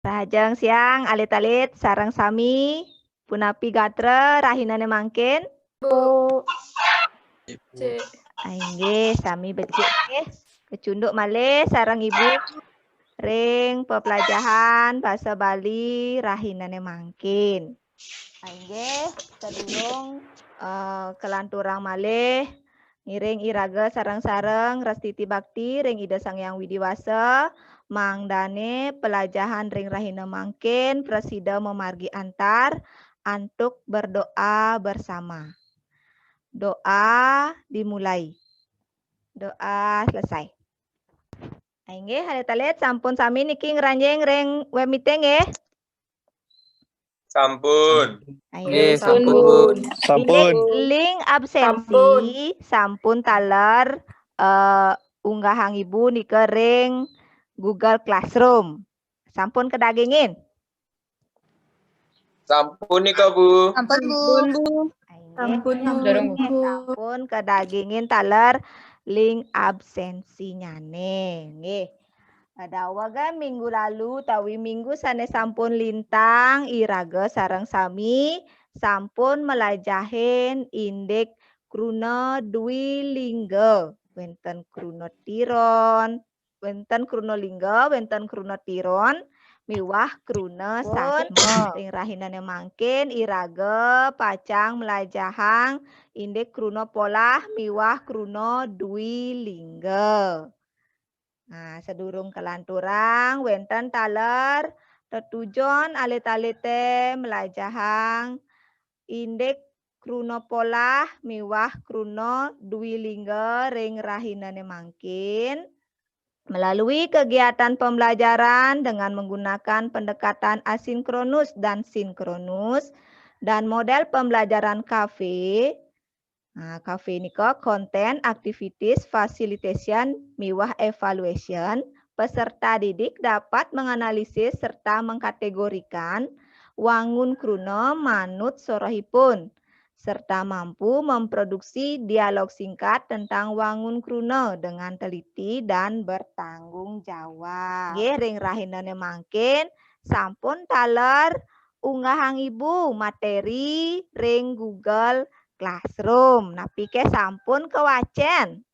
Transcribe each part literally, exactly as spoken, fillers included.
Rahajeng siang alit-alit sareng sami, punapi gatra rahinané mangkin? Bu. Cek. Ah, inggih, sami becik nggih. Kecunduk malih sareng Ibu ring peplajahan basa Bali rahinané mangkin. Ah, inggih, sadurung eh, kalanturang malih ngiring iraga sareng-sareng rastiti bakti ring Ida Sang Hyang Widi Wasa, mangdané pelajahan ring rahina mangkin prasida mamargi antar antuk berdoa bersama. Doa dimulai. Doa selesai. Ah, inggih, alit-alit sampun sami niki ngranjing ring web meeting nggih? Sampun. Ah, Nggih, inggih, sampun. Inggih, link absensi sampun taler eh, unggahang Ibu nika ring Google Classroom. Sampun kadagingin? Sampun nika, Bu. Ampun, Bu. Sampun, sampun kadagingin taler link absensinyane. Nggih. Pada awega minggu lalu tawi minggu sane sampun lintang, iraga sareng sami sampun melajahin indik kruna dwi lingga. Wenten kruna tiron, wenten kruna lingga, wenten kruna tiron, miwah kruna sasma. Ring rahinane mangkin iraga pacang mlajahang indik kruna polah miwah kruna dwi lingga. Nah, sadurung kalanturang wenten taler tetujon alit-alite mlajahang indik kruna polah miwah kruna dwi lingga ring rahinane mangkin. Melalui kegiatan pembelajaran dengan menggunakan pendekatan asinkronus dan sinkronus dan model pembelajaran kafe. Nah, kafe nika content, activities, facilitation, miwah evaluation. Peserta didik dapat menganalisis serta mengkategorikan wangun kruna manut sorohipun, serta mampu memproduksi dialog singkat tentang wangun kruna dengan teliti dan bertanggung jawab. Nggih, ring rahinane mangkin sampun taler unggahang Ibu materi ring Google Classroom. Napike sampun kawacen?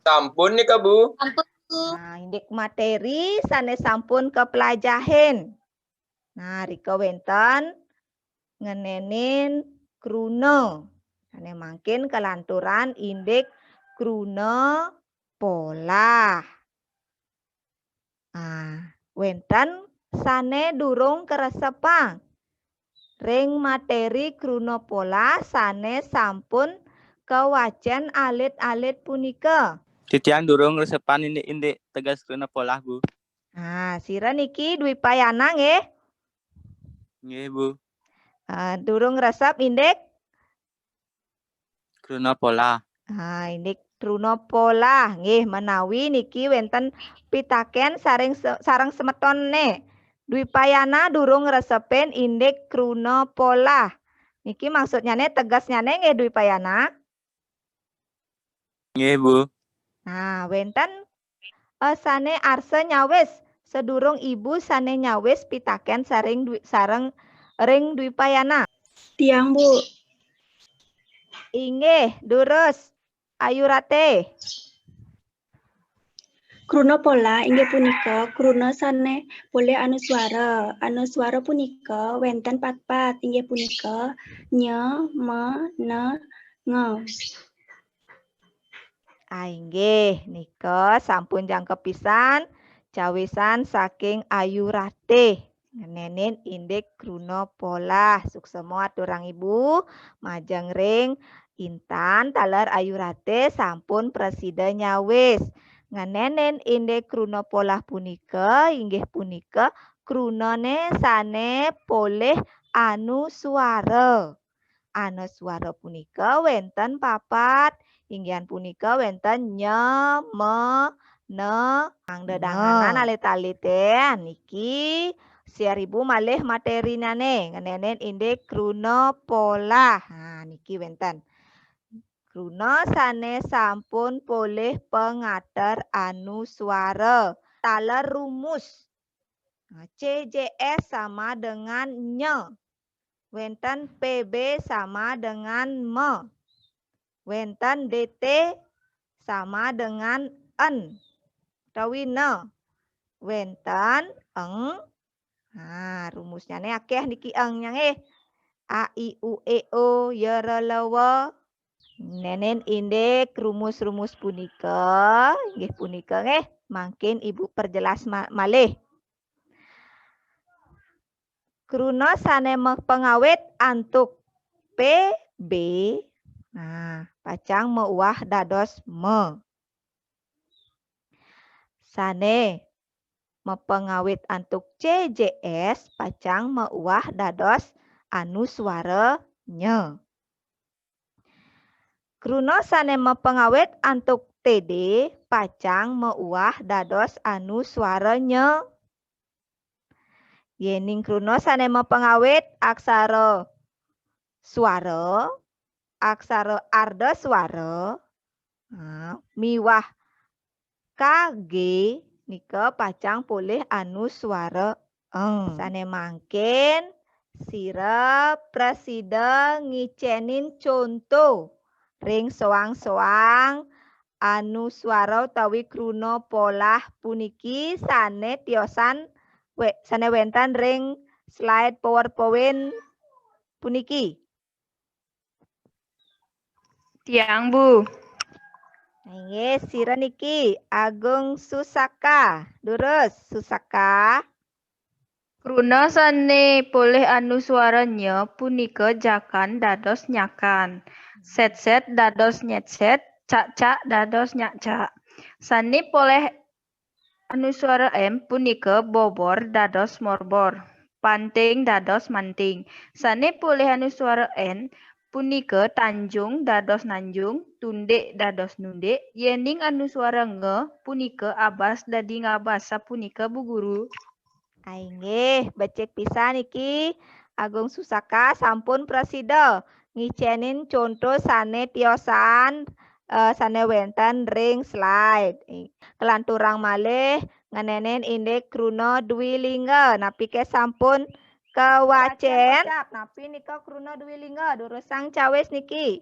Sampun nika, Bu. Ampun, Bu. Nah, indik materi sane sampun kaplajahin. Nah, rika wenten ngenenin kruna. Sane mangkin kalanturan indik kruna polah. Nah, wenten sane durung karesepang ring materi kruna polah sane sampun kawacen alit-alit punika. Titiang durung resepan indik-indik teges kruna polah, Bu. Nah, sira niki Dwi Payana nggih? Nggih, Bu. Ah, durung resep indik? Kruna polah. Ah, indik kruna polah nggih, menawi niki wenten pitaken saring se- sareng semetonne. Dwi Payana durung resepin indik kruna polah. Niki maksudnyane, tegesnyane nggih Dwi Payana? Nggih, Bu. Nah, wenten eh, sane arsa nyawis sadurung Ibu sane nyawis pitaken saring Dwi, sareng ring Dwi Payana. Tiang, Bu. Inggih, durus. Ayu Ratih. Kruna polah inggih punika kruna sane polih anuswara. Anuswara punika wenten patpat inggih punika nya, ma, na, nga. Ah, inggih, nika sampun jangkep pisan cawisan saking Ayu Ratih. Ngenenin indik kruna polah. Suksema aturang Ibu, majeng ring Intan taler Ayu Ratih sampun prasida nyawis. Ngenenin indik kruna polah punika inggih punika krunane sane polih anuswara. Anuswara punika wenten papat, inggihan punika wenten nya, ma, na, mangda danganan alit-alite. Niki siar Ibu malih materinane, ngenenin indik kruna polah. Nah, niki wenten kruna sane sampun polih pangater anuswara. Taler rumus. Nah, C J S sama dengan nye. Wénten P B sama dengan me. Wénten D T sama dengan en. Utawi ne. Wénten eng. Nah, rumusnyané akéh niki eng nya nggih. A, I, U, E, O, ye, re, le, we. Nénten indik rumus-rumus punika, inggih punika nggih. Mangkin Ibu perjelas ma-, malih. Kruna sané mapangawit antuk P B, nah, pacang mauwah dados me. Sané mapangawit antuk C J S pacang mauwah dados anuswara nye. Kruna sané mapangawit antuk T D pacang mauwah dados anuswara nye. Yéning kruna sané mapangawit aksara swara, aksara ardaswara, nah, miwah K G nika pacang polih anuswara eng. Sané mangkin sira prasida ngicénin conto ring soang-soang anuswara utawi kruna polah puniki sané tiosan wé-, sané wénten ring slide PowerPoint puniki. Tiang, Bu. Inggih, sira niki Agung Susaka. Durus, Susaka. Kruna sané polih anuswara nye punika jakan dados nyakan. Sét-sét dados nyét-sét, cak-cak dados nyak-cak. Sané polih anuswara M punika bobor dados morbor, panting dados manting. Sané polih anuswara N punika tanjung dados nanjung, tundik dados nundik, yéning anuswara nge punika abas dadi ngabas. Sapunika, Bu Guru. Inggih, becik pisan niki. Agung Susaka sampun prasida ngicénin conto sané tiosan, eh, sané wénten ring slide. Ing-, kalanturang malih ngenénin indik kruna dwi lingga. Napi ké sampun kawacén? Napi nika kruna dwi lingga? Durusang cawis niki.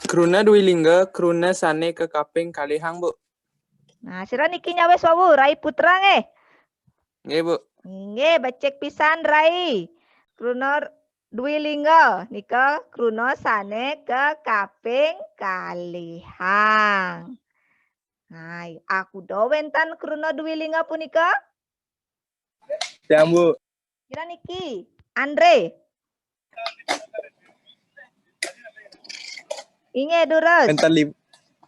Kruna dwi lingga, kruna sané kakaping kalihang, Bu. Nah, sira niki nyawis wau, Rai Putra nggih? Nggih, Bu. Inggih, becik pisan Rai. Kruna dwi lingga nika kruna sané kakaping kalihang. Nah, akuda wénten kruna dwi lingga punika? Tiang, Bu. Sira niki, Andre. Inggih, durus. Wénten lim-,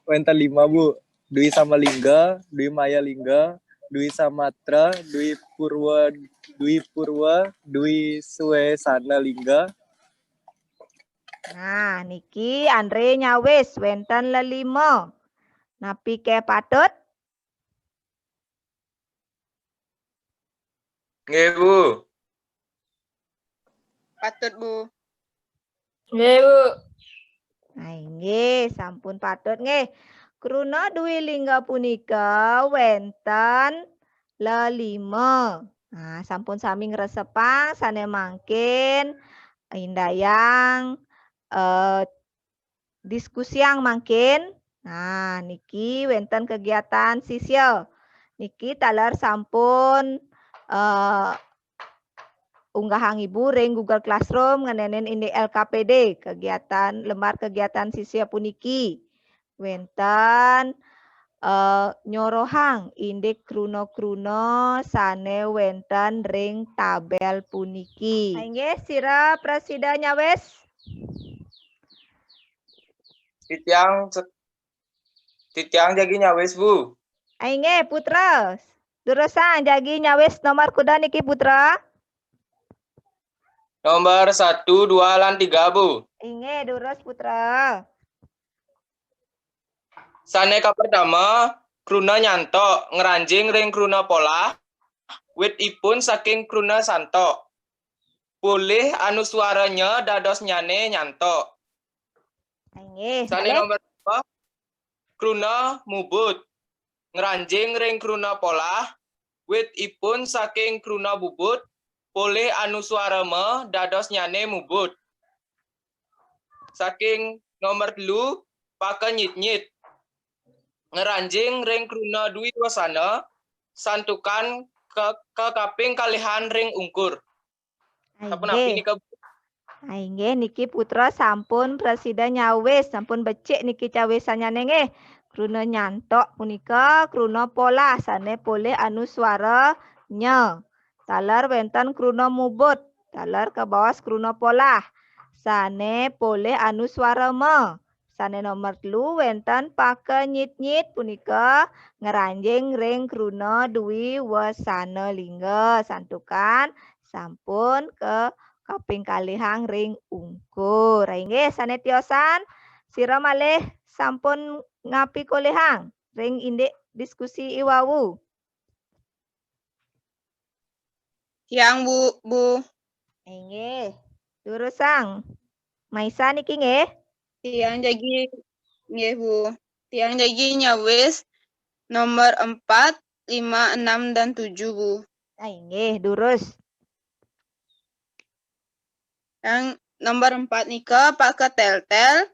wénten lima, Bu. Dwi Samalingga, Dwi Mayalingga, Dwi Samatra, Dwi Purwa, Dwi Purwa, Dwi Suwésana Lingga. Nah, niki Andre nyawis wénten lelima. Napi ké patut? Nggih, Bu. Patut, Bu. Nggih, Bu. Nah, inggih, sampun patut nggih. Kruna dwi lingga punika wénten lelima. Nah, sampun sami ngresepang, sané mangkin indayang, eh, diskusiang mangkin. Nah, niki wénten kegiatan sisya. Niki taler sampun, eh, unggahang Ibu ring Google Classroom ngenénin indik L K P D, kegiatan, lembar kegiatan sisya puniki. Wénten, eh, nyorohang indik kruna-kruna sané wénten ring tabel puniki. Inggih, sira prasida nyawis? Titiang se-, titiang jagi nyawis, Bu. Inggih, Putra. Durusang jagi nyawis nomor kuda niki, Putra? Nomor satu, dua, lan tiga, Bu. Inggih, durus, Putra. Sané kapertama, kruna nyantok, ngranjing ring kruna polah, wit ipun saking kruna santok. Polih anuswara nya dados nyané nyantok. Inggih, sané malih? Nomor dua, kruna mubut, ngranjing ring kruna polah, Wit ipun saking kruna bubut, polih anuswara ma dadosnyane mubut. Saking nomor telu, paka nyit-nyit. Ngranjing ring kruna dwi wasana, santukan ke, ke kaping kalihan ring ungkur. Sapunapi nika, Bu? Ah, inggih, niki putra sampun prasida nyawis, sampun becik niki cawisannyané nggih. Kruna nyantok punika kruna polah sané polih anuswara nya. Taler wénten kruna mubut, taler kabaos kruna polah sané polih anuswara ma. Sané nomor telu wénten paka nyit-nyit punika ngranjing ring kruna dwi wasana lingga santukan sampun ke kaping kalihang ring ungkur. Inggih, sané tiosan, sira malih sampun ngapikolihang ring indik diskusi iwau? Tiang, Bu, Bu. Inggih. Durusang. Maisa niki nggih. Tiang jagi, nggih, Bu. Tiang jagi nyawis nomor empat, lima, enam, dan tujuh, Bu. Ah, inggih, durus. Yang nomor empat nika paka teltel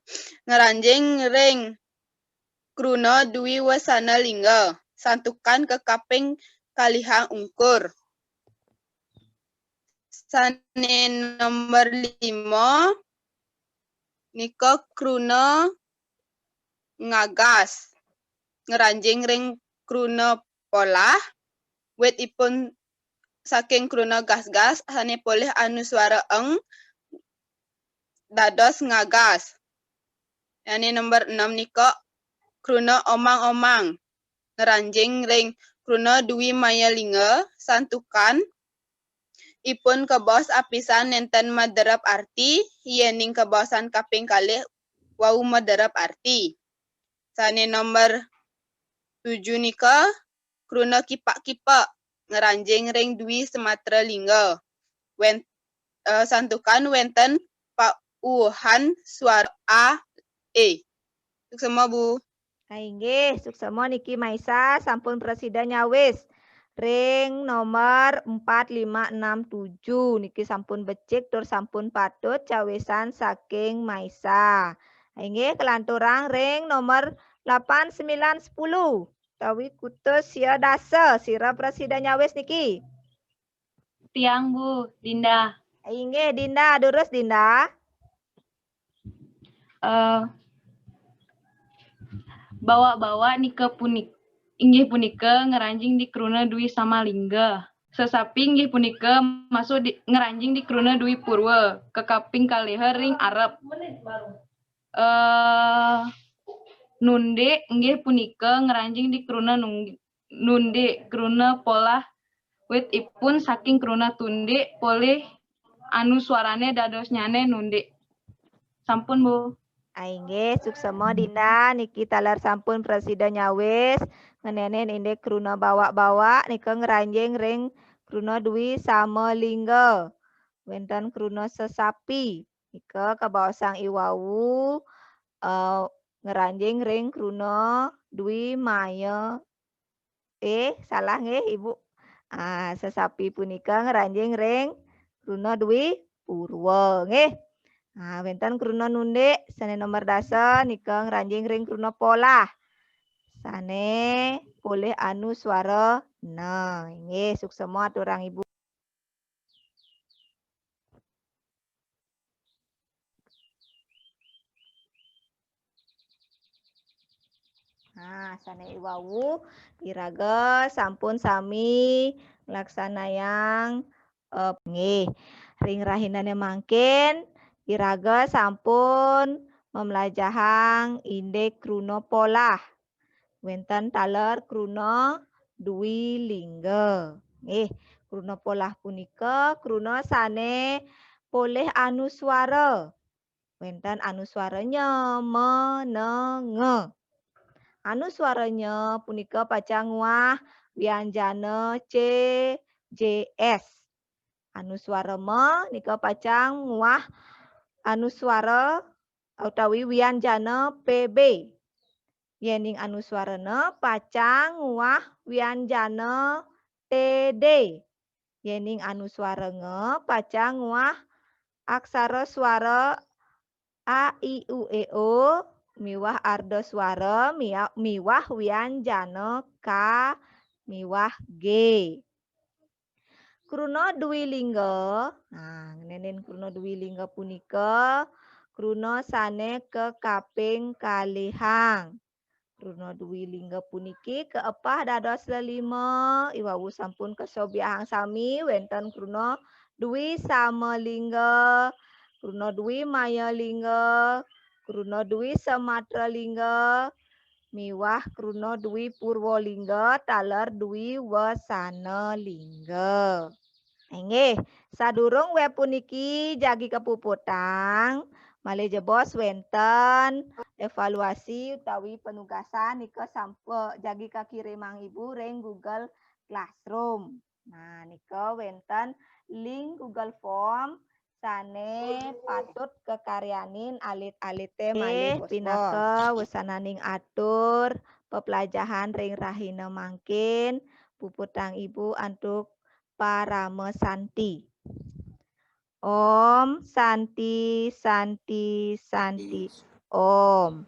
ngranjing ring kruna dwi wasana lingga santukan ke kaping kalihang ungkur. Sané nomor lima nika kruna ngagas ngranjing ring kruna polah, wit ipun saking kruna gasgas sané polih anuswara eng dados ngagas. Sané nomor enam nika kruna omang-omang ngranjing ring kruna dwi maya lingga santukan ipun kabaos apisan nénten maderep arti, yéning kabaosan kaping kalih wau maderep arti. Sané nomor tujuh nika kruna kipak-kipak ngranjing ring dwi samatra lingga. Wén, eh, santukan wénten pauhan suara a, e. Suksema, Bu. Ah, inggih, suksema niki Maisa sampun prasida nyawis ring nomor empat, lima, enam, tujuh. Niki sampun becik tur sampun patut cawisan saking Maisa. Ah, inggih, kalanturang ring nomor delapan, sembilan, sepuluh. Tawi kutus sia dasa, sira prasida nyawis niki. Tiang, Bu, Dinda. Inggih, Dinda, durus, Dinda. Eh, bawa-bawa nika punik, inggih punika ngranjing di kruna dwi sama lingga. Sesapi inggih punika masuk di, ngranjing di kruna dwi purwa, kakaping kaliha ring arep. Eh, nundik inggih punika ngranjing di kruna nung-, nundik, kruna polah, wit ipun saking kruna tundik polih anuswarane dadosnyane nundik. Sampun, Bu. Ah, inggih, suksema Dinda, niki taler sampun prasida nyawis ngenénin indik kruna bawak-bawak nika ngranjing ring kruna dwi sama lingga. Wénten kruna sesapi nika kabaosang iwau, eh, ngranjing ring kruna dwi maya, eh, salah nggih, Ibu. Ah, sesapi punika ngranjing ring kruna dwi purwa nggih. Ah, wénten kruna nundik sané nomor dasa nika ngranjing ring kruna polah sané polih anuswara na. Inggih, suksema aturang Ibu. Nah, sané iwau iraga sampun sami nglaksanayang, eh, nggih. Ring rahinane mangkin iraga sampun mamlajahang indik kruna polah. Wénten taler kruna dwi lingga. Nggih, kruna polah punika kruna sané polih anuswara. Wénten anuswara nya, ma, na, nga. Anuswara nya punika pacang nguah wianjana C J S. Anuswara ma nika pacang nguah anuswara utawi wianjana P B. Yéning anuswara na pacang nguah wianjana T D. Yéning anuswara nga pacang nguah aksara swara a, i, u, e, o miwah ardaswara mia-, miwah wianjana ka miwah ge. Kruna dwilingga, nah, ngenénin kruna dwilingga punika kruna sané kakaping kalihang. Kruna dwilingga puniki kaepah dados lelima, iwau sampun kasobiahang sami wénten kruna dwi samalingga, kruna dwi mayalingga, kruna dwi samatralingga, miwah kruna dwi purwalingga taler dwi wasana lingga. Inggih, sadurung web puniki jagi kapuputang, malih jebos wénten evaluasi utawi penugasan nika sampun jagi kakirimang Ibu ring Google Classroom. Nah, nika wénten link Google Form sané patut kakaryanin alit-alité malih bos-bos. Pinaka wusananing atur peplajahan ring rahina mangkin, puputang Ibu antuk parama santi. Om Santi, Santi, Santi, Om.